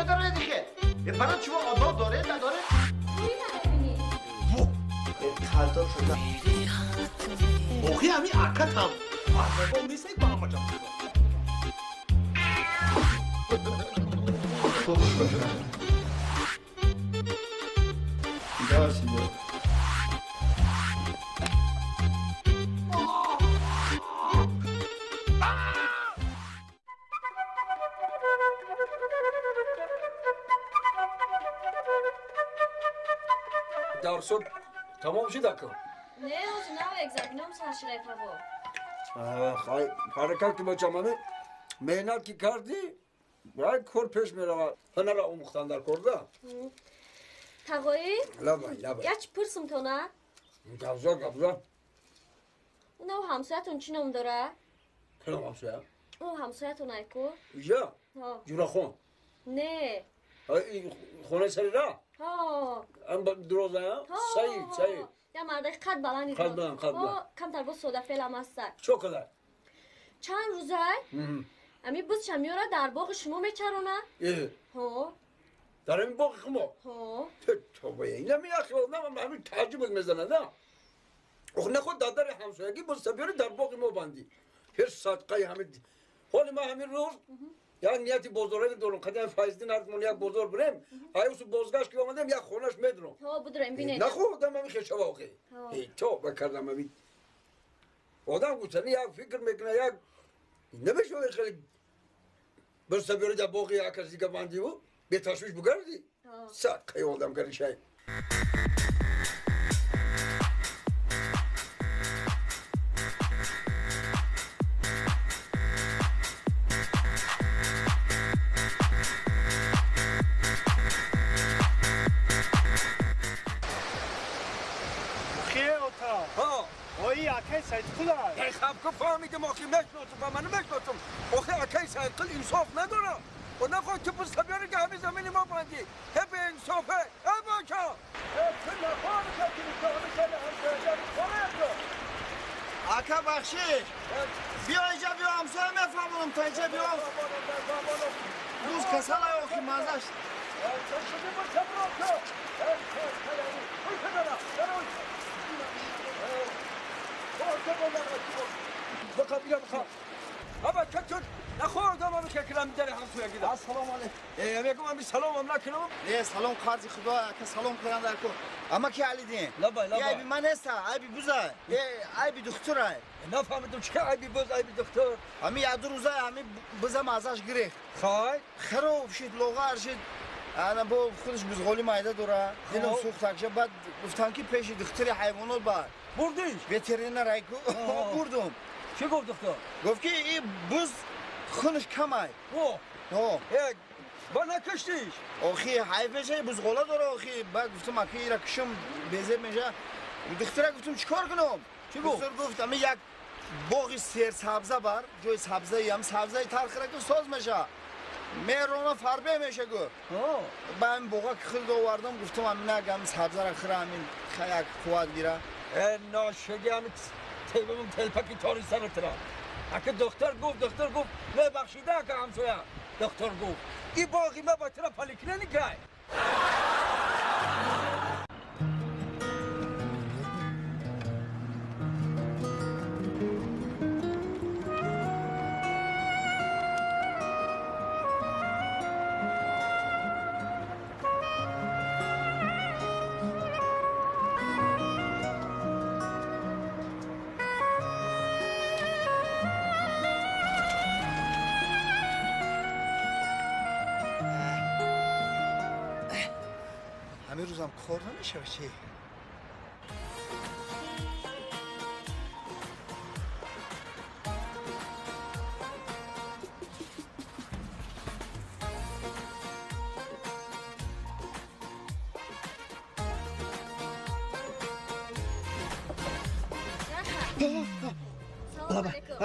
медоред ихе? Барои шумо одоб доред, надоред? Қалтон шуда. Охи ҳами акатам. Азабон нестай ба ҳамаҷам. Да, сидел. Дарсо тамом шуд ака? Не, ҳозир нав экзаменом сар шудай паво. Хай, ҳаракат ки бачам, ҳаме меҳнат ки кардӣ, як кор пеш меравад. Ҳунара омӯхтан дар корда. Тағоӣ? Лабай, лабай. Як чӣ пурсум то на? Гавза, гавза. Унав ҳамсоятон чӣ ном дора? Кадом ҳамсоя? Ӯ ҳамсоятон айку? Я? Ҷурахон. Не. Хонаи сари ра? Ҳо. Дуроза? Саид, Саид. Я мардаки қад баланди. Қад баланд, қад баланд. Камтар боз содафелам ҳаста. Чо кадар? Чанд рӯзай? Ами бузча меёра дар боғи шумо мечарона? Э. Ҳо. Дар ҳамин боғи хумо? Ҳо. Тобая, инам як одам ҳамин таъҷубат мезанад, а? Ох, наход дар дари ҳамсоягӣ бузча биёри дар боғи мо бандӣ. Ҳеч садқаи ҳамин. Ҳоли ман ҳамин рӯз як нияти бозорагӣ дорам. Қадам Файздин ҳардмон як бозор бирем. Аюсу бозгашт ки омадем, як хонаш медурам. Ҳо, будурем, бинед. Нахо одам ҳамин хешава охи. Тоба кардам ҳамин. Одам гуфтани як фикр мекунад, як намешавад хеле бузча биёри дар боғи як кас дига бандиву беташвиш бугардӣ. Садқаи одам каришай. Хаб фаҳмидем, охи мешносум, ба ман мешносум. Охи акаи Саидқул инсоф надорам. О нахоҳ ки бузта биёри ки ҳамин замини мо бандӣ. Ҳе беинсофе, э бача! Ака бахшиш! Биё инҷа, биё, ҳамсоя мефаҳмонам, то инҷа биё. Рӯз касал ай охи мазаш. بخواب بیا بخواب. ابا چطور نخوردم ابا که کلام در همسایه گیدم. السلام علیکم. میگم ام سلام هم نکنم. نه سلام قرض خدا که سلام کردن در کو. اما کی علی دین؟ لبای لبای. عیبی من نیست، عیبی بوزه. عیبی دکتره. نفهمیدم چه عیبی بوز عیبی دکتر. امی یک دو روزه امی بزم ازش گرفت. خای؟ خراب شد، لاغر شد. انا با خودش بزغالی مایده داره. دلم سوخت اکشه. بعد گفتن که پیش دکتر حیوانات بر. بردیش؟ ветеринар айку бурдум. Чӣ гуфт духтур? Гуфт ки и буз хунаш камай. О! О! Э, ба накуштиш? Охи ҳайф меша, бузғола дора охи. Баъд гуфтам аки ира кушам безеб меша. Духтура гуфтам чикор кунам? Чӣ гуфт? Духтур гуфт ами як боғи серсабза бар, ҷои сабзаи ам сабзаи тархира ки соз меша. Мерона фарбе меша гуфт. Ба ҳамин боға ки хилд овардам, гуфтам амин ам сабзара хира амин як қувват гира. ناشگی همین تیبمون تلپکی تاری سرت را. اگه دکتر گفت، دکتر گفت ببخشیده اگه همسایه. دکتر گفت این باقی ما با ترا پالیکلینیک رای. ҳамин рӯзам кор намешава чи?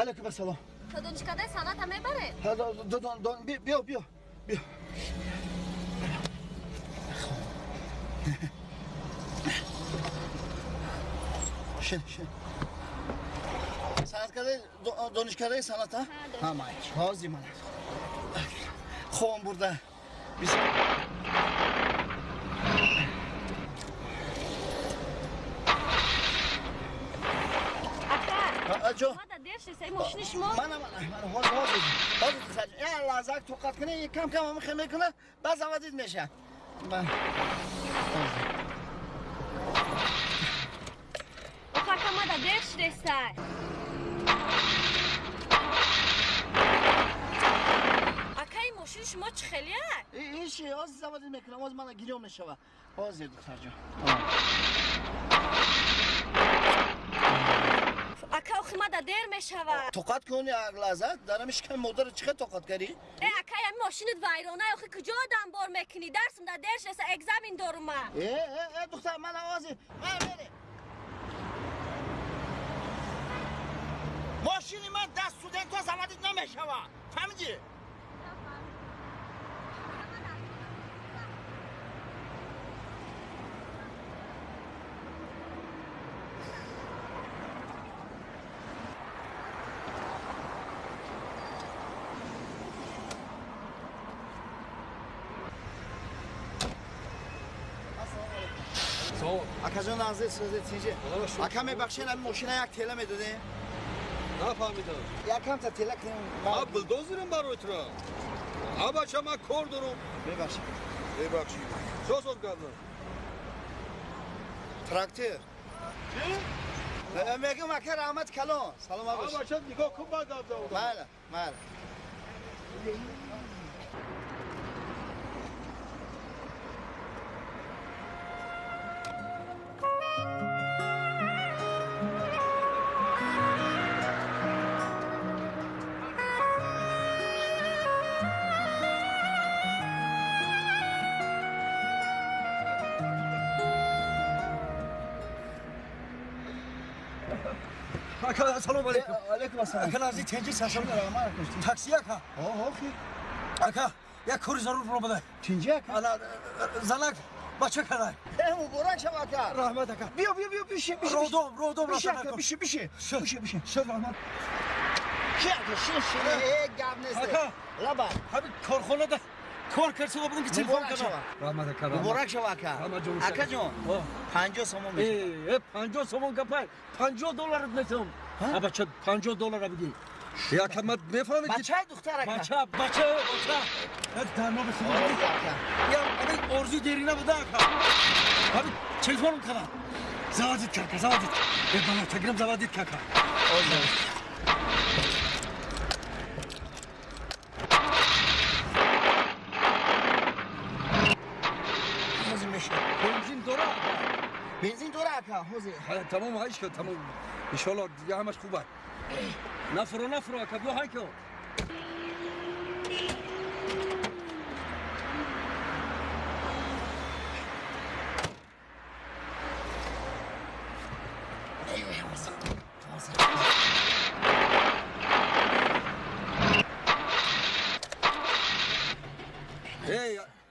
Алейкум ассалом. То донишкадаи санъата мебаред? Биё, биё, биё. Шин, шин. Санъаткадаи донишкадаи санъата? Ҳа, майли. Ҳозир ман. Хобам бурда. Ака, ما در دیر شده ماشین شما؟ من حاضر حاضر یه لحظه توقف کنه کم کم هم خیلی میکنه باز آوازید میشه. آقا ما در دیر شده سر. آقا این ماشین شما چه خیلیه؟ این چی؟ آز آوازید میکنه آز من گیریم میشه. حاضر دختر جان. اکا آخه ما در دیر میشود. توقت کن یک لحظه دارمش که مادر چه توقت کردی؟ ای اکا یه ماشینت ویرانه آخه کجا آدم بار میکنی؟ درسم در دیر شده اگزمین دارم من. ای ای دختر من آوازی من بره. ماشین من دست سودن تو زمادت نمیشود. فهمیدی؟ اکا جان عزیز سوزه تیجه اکا میبخشین همین ماشین یک تله میدادیم؟ نفهمیدم یکم تا تله کنیم ما بلدوزرم برای تو را بچه من کار دارم ببخشید ببخشید چه ساز کردم؟ تراکتور چی؟ میگم اکا رحمت کلان سلام باش بچه نگاه کن بعد بله بله سلام علیکم. علیکم السلام. اکا نازی تنجی سرشم تاکسی اکا. آه خی. اکا یک کاری ضرور رو بده. تنجی اکا. انا زنک بچه کردای. مبارک شما اکا. رحمت اکا. بیا بیا بیا بیشه بیشه. رودم رودم بیشه اکا بیشه بیشه. بیشه بیشه. شد رحمت. کی اکا شین شین گپ نیست. اکا. لبا. همین کارخانه ده کار کرد سو بودم که تلفن کنم. رحمت اکا. مبارک شما اکا. اکا جون. 50 سومون میشه. ای 50 سومون گپای 50 دلار میتم. بچه 50 دلار بگی. یا که من میفهمی بچه دختر اکا. بچه بچه بچه. درنا به خدا. یا همین آرزوی دیرینه بوده اکا. همین تلفنم کردم. زوادید کاکا زوادید. یه بالا تگرم زوادید کاکا. بنزین داره بنزین داره اکا حوزه. تمام هایش که تمام ان شاء الله دیگه همش خوبه. نفرو نفرو اکا بیا های که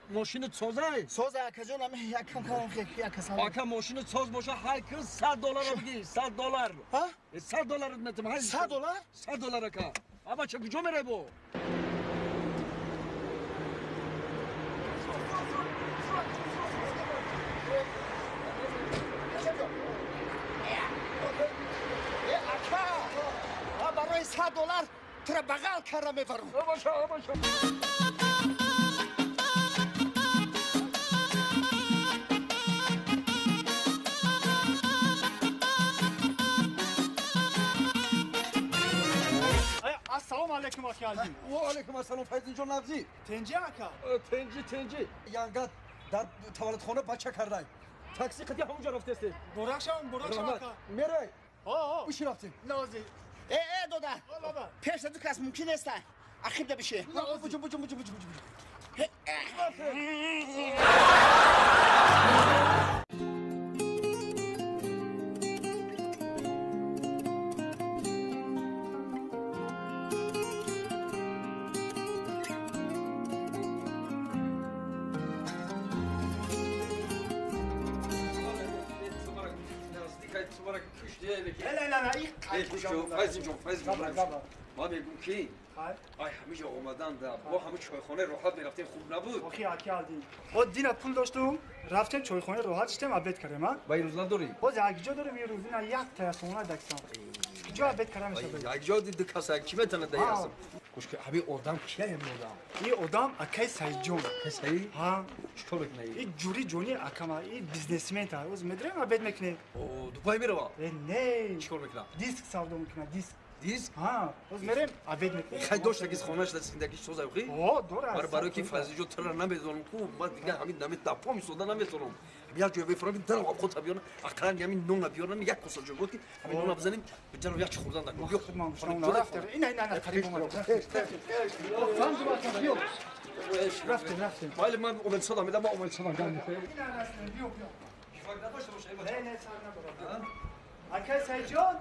ماشین سازه سازه اکا جان همه یک کم کم خیلی یک کسان اکا ماشین ساز باشه هر کس 100 دلار بگی 100 دلار ها 100 دلار میتم 100 دلار 100 دلار اکا ابا چه کجا میره بو اکا برای 100 دلار تو را بغل کردم میبرم باشه باشه السلام علیکم آقا عزیز. و علیکم السلام فیض جان نبزی. تنجی آقا. تنجی تنجی. ینگات در توالت بچه کرده. تاکسی قدی همونجا رفته است. برخشم برخشم آقا. میره. آه. بشی رفتیم. نازی. ای ای دادا. پیش دو کس ممکن است. اخیب ده بشه. بجو بجو بجو بجو بجو. لا لا لا فیض جان فیض جان ما میگم که Ай ҳамиҷа омадан да бо ҳама чойхонаи роҳат мерафтем хуб набуд. Охи аки Алдин. О дина пул доштум, рафтем чойхонаи роҳат шитем обед кардем, а? Ба ин рӯз надорӣ? Боз якҷо дорем ин рӯз ина як таясона даксам. Куҷо обед карда мешавад? Якҷо ди каса ки метавонад дар ҳастам. Гӯш ки ҳамин одам кия ҳамин одам? Ин одам акаи Саидҷон. Акаи Саид? Ҳа. Чӣ кор мекунад? Ин ҷури ҷони акама, ин бизнесмен та. Оз медорем обед мекунем. О, Дубай мерава? Э, не. Чӣ кор мекунад? Диск савдо мекунад, диск. Диск? Ҳа, оз мерем обед мекунем. Хай дошта ки хонаш дар зиндагиш соза охи? О, дора. Барои ки Фазлиҷон тура намедонам ку, ман дига ҳамин наме дапо мисода наметонам. Як ҷой бефарам дар худ биёрам, ақаллан ҳамин нона биёрам, як коса ҷой буд ки ҳамин нона бизанем, биҷаро як чӣ хӯрдан дакун. Биё худман гӯшам рафтем. Ина ина ина қариб омад. Рафтем, рафтем. Вале ман омед садам, медам ман омед садам гам. Ина рафтем, биё биё. Не, не, сар надорам. Акай Саидҷон?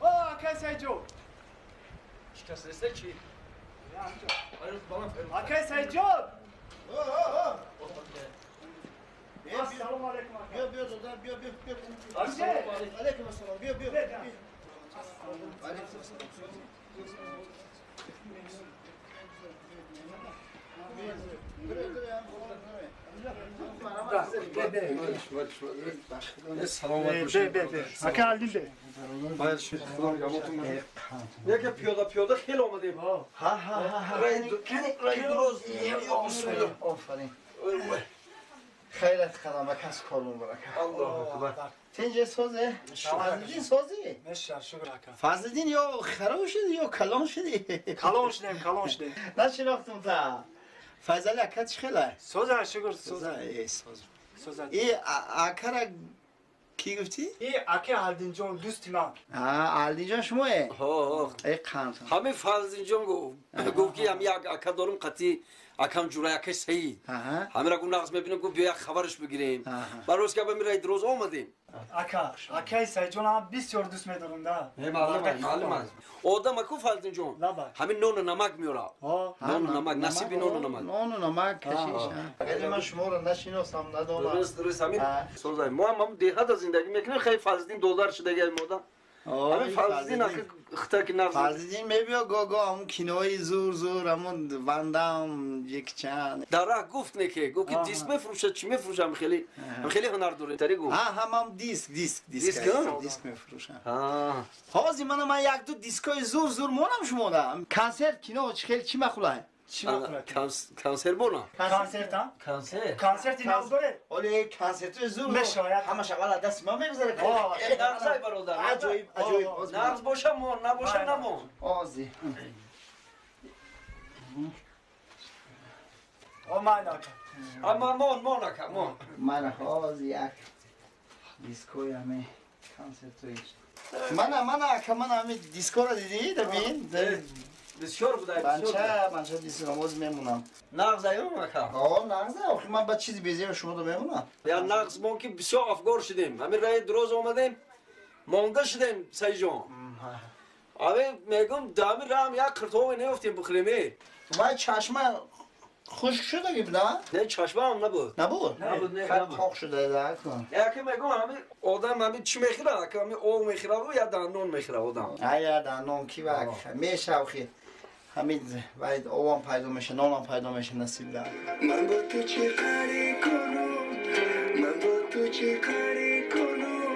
О, акай Саидҷон! Чӣ кас нест чи? Акай Саидҷон! Ассалому алайкум ака. Биё, биё, додар, биё, биё, биё. Алайкум ассалом, биё, биё. Алайкум ассалом. Саломат бошед. Ака Алдин бе. Яке пиёда пиёда хеле омадем. Ҳа, ҳа, ҳа, ҳа. Рай дуроз. Офарин. Хайрат қадам ба кас кор муборак. Аллоҳу акбар. Тинҷа созе? Фазлиддин сози? Меша, шукр ака. Фазлиддин ё хароб шуди ё калон шуди? Калон шудем, калон шудем. Нашинохтум та. Файзали ака чӣ хела? Соза, шукр, соза. Э, соз. Соза. И акара ки гуфтӣ? И ака Алдинҷон дӯсти ман. А, Алдинҷон шумое? Ҳо. Э, қанд. Ҳамин Фазлиддинҷон гуфт ки ҳам як ака дорум қатӣ акам ҷурай акаи Саид. Ҳамира гуфт нағз мебинем, гуфт биё як хабараш бигирем. Ба рӯз ки ҳамин рай дуроз омадем. Ака, акаи Саидҷон ҳам бисёр дӯст медорам да. Не, маълум, маълум аст. Одам аку Фазлиддинҷон. Ҳамин нону намак меёрад. Нону намак, насиби нону намак. Нону намак кашиш. Агар ман шуморо нашиносам, надонам. Дуруст, дуруст, ҳамин созай. Мо ҳам деҳада зиндагӣ мекунем, хеле Фазлиддин доллар шудаги ҳамин одам. Ҳамин Фазлиддин ака хта ки нағз. Фазлиддин мебиё го-го ҳамун кинои зур зур, ҳамун Вандам, Ҷекчан. Дар раҳ гуфт не ки, гуфт ки диск мефурӯшад, чӣ мефурӯшад, хеле хеле ҳунар дорад. Тари гуфт. Ҳа, ҳа, ман диск, диск, диск. Диск мефурӯшам. Ҳозир мана ман як ду дискҳои зур зур монам шумода. Консерт, кино чӣ хеле чӣ махулай? Чӣ махулай? Консерт монам. Консерт, а? Консерт. Консерти нав доред? Оле, консертҳои зур. Мешояд. Ҳамаш аввал аз дасти ман мегузарад. Нағзай бародар. Аҷоиб, аҷоиб. Нағз боша мон, набоша намон. Ози. О, ман ака. Ама мон, мон ака, мон. Ман ҳози як дискҳои ҳаме консертҳои. Мана, мана ака, мана ҳаме дискҳоро дидӣ, дабин? Бисёр будай, бисёр. Банча дискҳо боз мемонам. Нағз аюм ака. О, нағз, охи ман ба чизи безеб шумо до мемонам. Я нағз мон ки бисёр афгор шудем. Ҳамин раи дуроз омадем, монда шудем Саидҷон. Ами мегум дар ҳамин раҳам як қиртове неёфтем бихӯрем. Вай чашма хушк шуда гиб, на? Не, чашма ҳам набуд. Набуд? Набуд, не, Хай набуд. қоқ шуда да кун. Яке мегум ҳамин одам ҳамин чӣ мехӯрад? Ака ҳамин об мехӯрад я дандон мехӯрад одам. Ая дандон ки ва мешавхи. Ҳамин вай обам пайдо меша, нонам пайдо меша насиб да. Ман бо ту чӣ қарӣ кунам? Ман бо ту чӣ қарӣ кунам?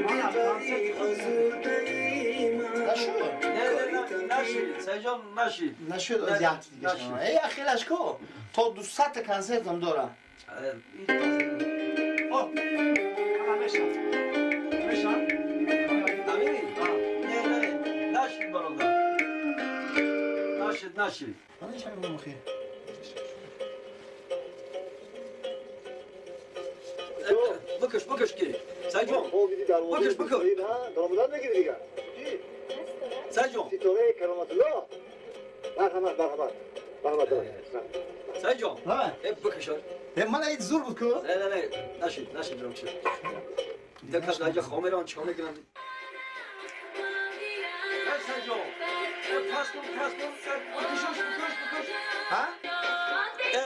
Дилбари озурдаи ман. Нашуд? Не, не, нашид, Саидҷон, нашид. Нашуд, аз як дига шумо. Эй, ахилаш ко? То 200 та консертам дорам. О, ана меша. Меша? Амин? Не, не, нашид бародар. Нашид, нашид. Мана ча мегӯям охир? Бикаш, бикаш ки. Саидҷон. Бикаш, бикаш. Даромадан мегири дигар. Саидҷон. Ситораи Кароматулло. Марҳамат, марҳамат. Марҳамат. Саидҷон. Ҳа. Э, бикаш. Э, мана ин зур буд ку? Не, не, не, нашид, нашид бирам чи. Дакаш даҷа хомеран чикор мекунанд? Э, Саидҷон. Э, пас кун, пас кун. Бикашош, бикаш, бикаш. Ҳа? Э,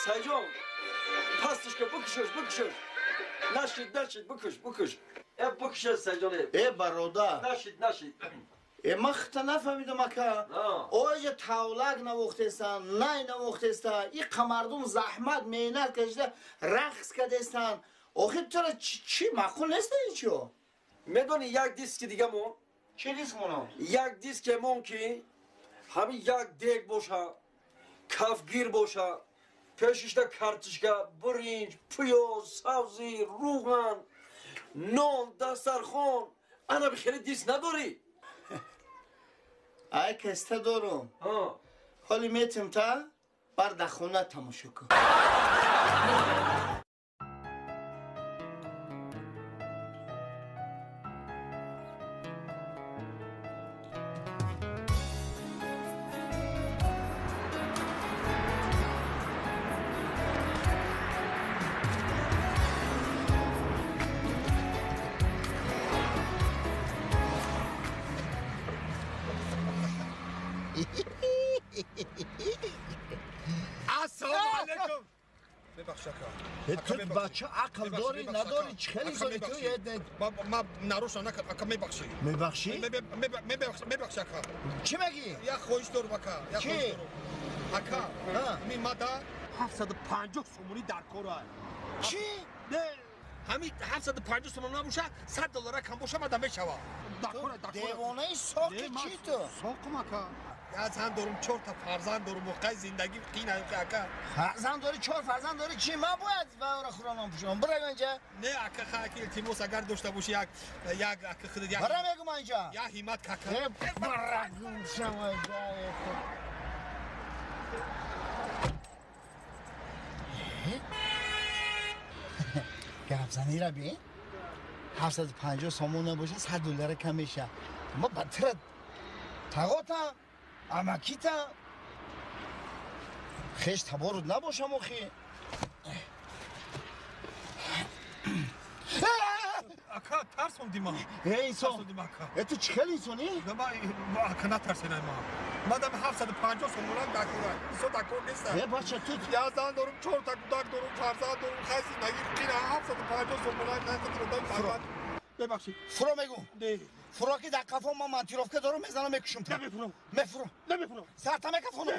Саидҷон. Пастиш ка, бикашош, бикашош. Нашид, нашид, бикаш, бикаш. Э, бикашош, Саидҷон. Э, бародар. Нашид, нашид. Ман хита нафаҳмидам ака. Оҷа тавлак навохтестан, най навохтеста, иқа мардум заҳмат, меҳнат кашида рақс кардестан. Охир тура чӣ маъқул нест ин чиё? Медонӣ як диски дига мон? Чӣ диск монам? Як диске мон ки ҳамин як дег боша, кафгир боша, пешишда картишка, биринҷ, пиёз, сабзӣ, рӯған, нон, дастархон. Ана бихеле диск надорӣ? Ай каста дорум. Ҳоли метим та бар дар хона тамошо кун. Ака Ту бача ақл дорӣ надорӣ? Чӣ хеле инсони ту? Ма нарӯшам накард ака, мебахшӣ. Мебахшӣ? Мебахшӣ ака. Чӣ мегӣ? Як хоҳиш дорум ака, як хоҳиш дорум. Ака, ми мада 750 сомонӣ дар кор ай. Чӣ? Не, ҳамин 750 сомон набоша, 100 доллара кам боша мада мешава. Девонаи соқи чӣ ту? Соқум ака. Я зан дорум, 4 та фарзанд дорум, воқеи зиндагӣ қин ака. Фарзанд дорӣ, 4 фарзанд дорӣ, чӣ ман бояд ваора хӯронам пӯшонам? Бирав инҷа. Не ака, ха илтимос, агар дошта бошӣ як як ака худат як. Бира мегум инҷа. Я ҳиммат кака. Бира гумшам инҷа. Гапзанира бин. 750 сомон набоша, 100 доллара кам меша. Ма ба тира тағотам, амакитам. Хеш таборуд набошам охи. Ака, тарсондӣ ман. Э инсон. Э ту чӣ хел инсонӣ? Ма ака натарсенай ман. Мадам 750 сомонам дар кор. Инсон дар кор нест. Э бача ту я зан дорум, 4 та кӯдак дорум, фарзанд дорум, хай зиндагӣ қина 750 сомонам дар кор. Бебахшид. Фуро мегум. Не. Фуро ки дар қафо ман монтировка дорум, мезанам мекушум. Намефурам. Мефурам. Намефурам. Сарта мекафонам.